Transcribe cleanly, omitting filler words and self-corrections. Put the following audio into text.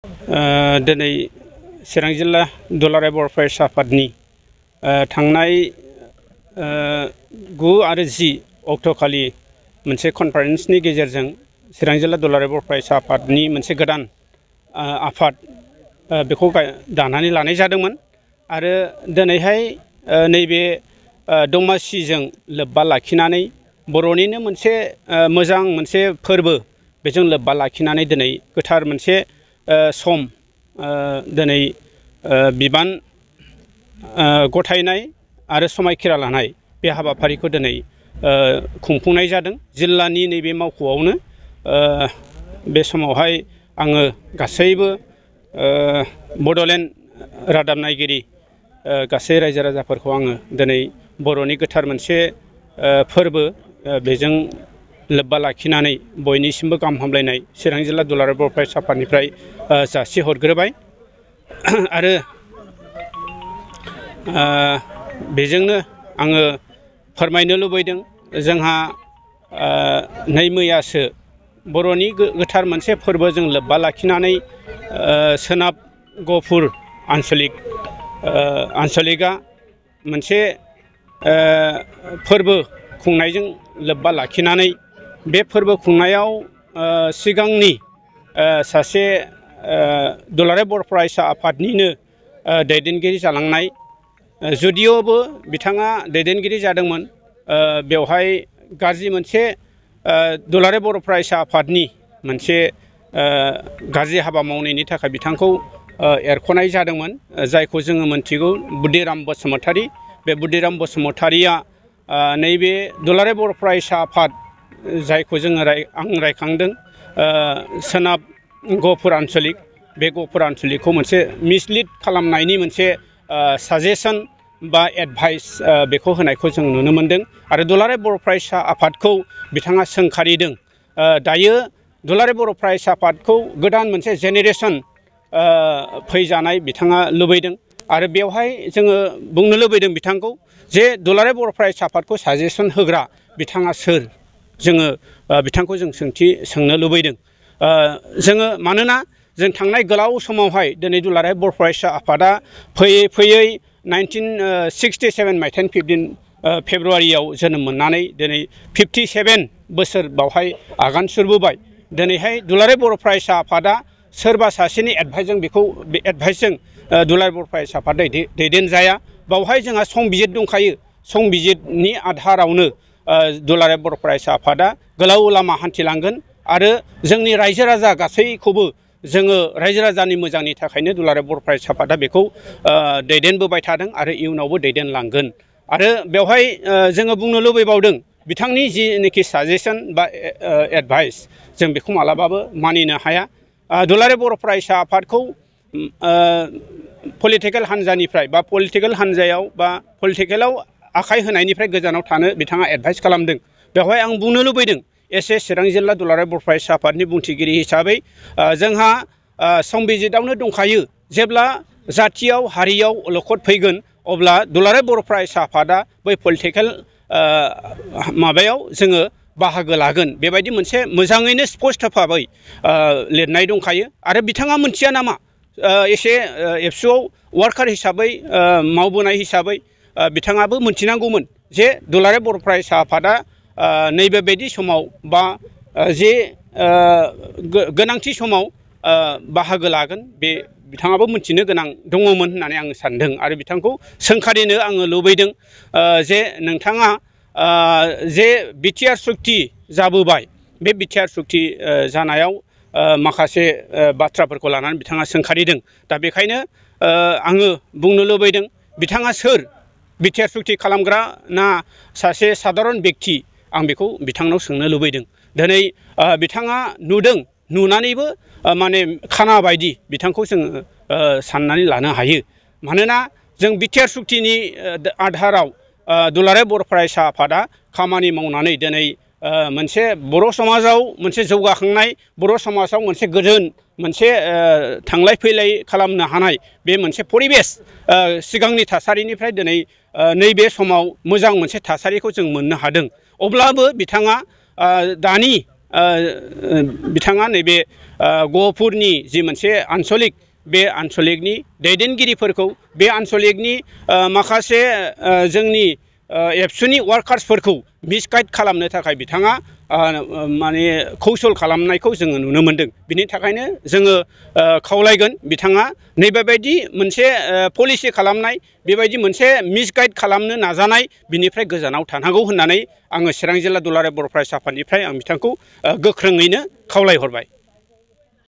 दिनै चिरां जिल्ला दुलाराय बर' फरायसा आफादनि थांनाय 9 आरो 10 अक्ट'खालि मोनसे कनफारेन्सनि गेजेरजों चिरां जिल्ला दुलाराय बर' फरायसा आफादनि मोनसे गोदान आफाद बेखौ दानानै लानाय जादोंमोन आरो दिनैहाय नैबे दमासिजों लोब्बा लाखिनानै बर'निनो मोनसे मोजां मोनसे फोरबो बेजों लोब्बा लाखिनानै दिनै गोथार मोनसे सम दिनै बिबान गथायनाय आरो समायखिरा लानाय बे हाबाफारिखौ दिनै खुंफुंनाय जादों जिल्लानि नैबे मावख'आवनो बे समावहाय आङो गासैबो बड'लेण्ड रादाब नायगिरि गासै रायजो राजाफोरखौ आङो दिनै बर'नि गोथार मोनसे फोरबो बेजों लोब्बा लाखिनानै बयनिसिमबो गाहाम हामलायनाय चिरां जिल्ला दुलाराय बर' फरायसा आफादनिफ्राय जासिहरग्रोबाय आरो बेजोंनो आङो फोरमायनो लुबैदों जोंहा नै मैयासो बर'नि गोथार मोनसे फोरबोजों लोब्बा लाखिनानै सोनाब गहपुर आन्चलिकआ मोनसे फोरबो खुंनायजों लोब्बा लाखिनानै बे फोरबो खुंनायाव सिगांनि सासे दुलाराय बर' फरायसा आफादनिनो दैदेनगिरि जालांनाय जुदिअबो बिथाङा दैदेनगिरि जादोंमोन बेवहाय गाज्रि मोनसे दुलाराय बर' फरायसा आफादनि मोनसे गाज्रि हाबा मावनायनि थाखाय बिथांखौ एरख'नाय जादोंमोन जायखौ जोङो मोनथिगौ बुदिराम बसुमतारी बे बुदिराम बसुमतारीया नैबे दुलाराय बर' फरायसा आफाद जायखौ जोङो आं रायखांदों सोनाब गहपुर आन्चलिक बे गहपुर आन्चलिकखौ मोनसे मिसलिड खालामनायनि मोनसे साजेसन बा एडभाइस बेखौ होनायखौ जों नुनो मोनदों आरो दुलाराय बर' फरायसा आफादखौ बिथाङा सोंखारिदों दायो दुलाराय बर' फरायसा आफादखौ गोदान मोनसे जेनेरेसन फैजानाय बिथाङा लुबैदों आरो बेवहाय जोङो बुंनो लुबैदों बिथांखौ जे दुलाराय बर' फरायसा आफादखौ साजेसन होग्रा बिथाङा सोर जोङो बिथांखौ जों सोंथि सोंनो लुबैदों जोङो मानोना जों थांनाय गोलाव समावहाय दिनै दुलाराय बर' फरायसा आफादा फैयै फैयै 1967 मायथाइनि 15 फेब्रुवारियाव जोनोम मोननानै दिनै 57 बोसोर बावहाय आगान सुरबोबाय दिनैहाय दुलाराय बर' फरायसा आफादा सोरबा सासेनि एडभाइसजों बेखौ बे एडभाइसजों दुलाराय बर' फरायसा आफाद दैदेनजाया बावहाय जोंहा संबिजित दंखायो संबिजितनि आधारावनो दुलाराय बर' फरायसा आफादा गोलाव लामा हान्थिलांगोन आरो जोंनि रायजो राजा गासैखौबो जोङो रायजो राजानि मोजांनि थाखायनो दुलाराय बर' फरायसा आफादा बेखौ दैदेनबोबाय थादों आरो इयुनावबो दैदेनलांगोन आरो बेवहाय जोङो बुंनो लुबैबावदों बिथांनि जिनिखि साजेसन बा एडभाइस जों बेखौ मालाबाबो मानिनो हाया दुलाराय बर' फरायसा आफादखौ पलिटिकेल हान्जानिफ्राय बा पलिटिकेल हान्जायाव बा पलिटिकेलाव आखाइ होनायनिफ्राय गोजानाव थानो बिथाङा एडभाइस खालामदों बेवहाय आं बुंनो लुबैदों एसे चिरां जिल्ला दुलाराय बर' फरायसा आफादनि बुंथिगिरि हिसाबै जोंहा संबिजितआवनो दंखायो जेब्ला जाथियाव हारियाव अलखद फैगोन अब्ला दुलाराय बर' फरायसा आफादा बै पलिटिकेल माबायाव जोङो बाहागो लागोन बेबायदि मोनसे मोजाङैनो स्पष्ट भाबै लिरनाय दंखायो आरो बिथाङा मोनथिया नामा एसे एबसुआव वार्कार हिसाबै मावबोनाय हिसाबै बिथाङाबो मोनथिनांगौमोन जे दुलाराय बर' फरायसा आफादा नैबे बायदि समाव बा जे गोनांथि समाव बाहागो लागोन बे बिथाङाबो मिथिनो गोनां दङमोन होननानै आं सानदों आरो बिथांखौ सोंखारिनो आङो लुबैदों जे नोंथाङा जे बिटिआर सुक्ति जाबोबाय बे बिटिआर सुक्ति जानायाव माखासे बाथ्राफोरखौ लानानै बिथाङा सोंखारिदों दा बेखायनो आङो बुंनो लुबैदों बिथाङा सोर बिटिआर सुक्ति खालामग्रा ना सासे साधारन बेक्ति आं बेखौ बिथांनाव सोंनो लुबैदों दिनै बिथाङा नुदों नुनानैबो माने खाना बायदि बिथांखौ जोङो साननानै लानो हायो मानोना जों बिटिआर सुक्तिनि आधाराव दुलाराय बर' फरायसा आफादा खामानि मावनानै दिनै मोनसे बर' समाजाव मोनसे जौगाखांनाय बर' समाजाव मोनसे गोजोन मोनसे थांलाय फैलाय खालामनो हानाय बे मोनसे परिबेस सिगांनि थासारिनिफ्राय दिनै नैबे समाव मोजां मोनसे थासारिखौ जों मोननो हादों अब्लाबो बिथाङा दानि बिथाङा नैबे गहपुरनि जि मोनसे आन्सलिक बे आन्सलिकनि दैदेनगिरिफोरखौ बे आन्सलिकनि माखासे जोंनि एबसुनि वार्कार्सफोरखौ मिसगाइड खालामनो थाखाय बिथाङा माने कौसल खालामनायखौ जोङो नुनो मोनदों। बिनि थाखायनो जोङो खावलायगोन बिथाङा नैबेबायदि मोनसे पलिसि खालामनाय बेबायदि मोनसे मिसगाइड खालामनो नाजानाय बिनिफ्राय गोजानाव थानांगौ होननानै आङो चिरां जिल्ला दुलाराय बर' फरायसा आफादनिफ्राय आं बिथांखौ गोख्रोङैनो खावलायहरबाय।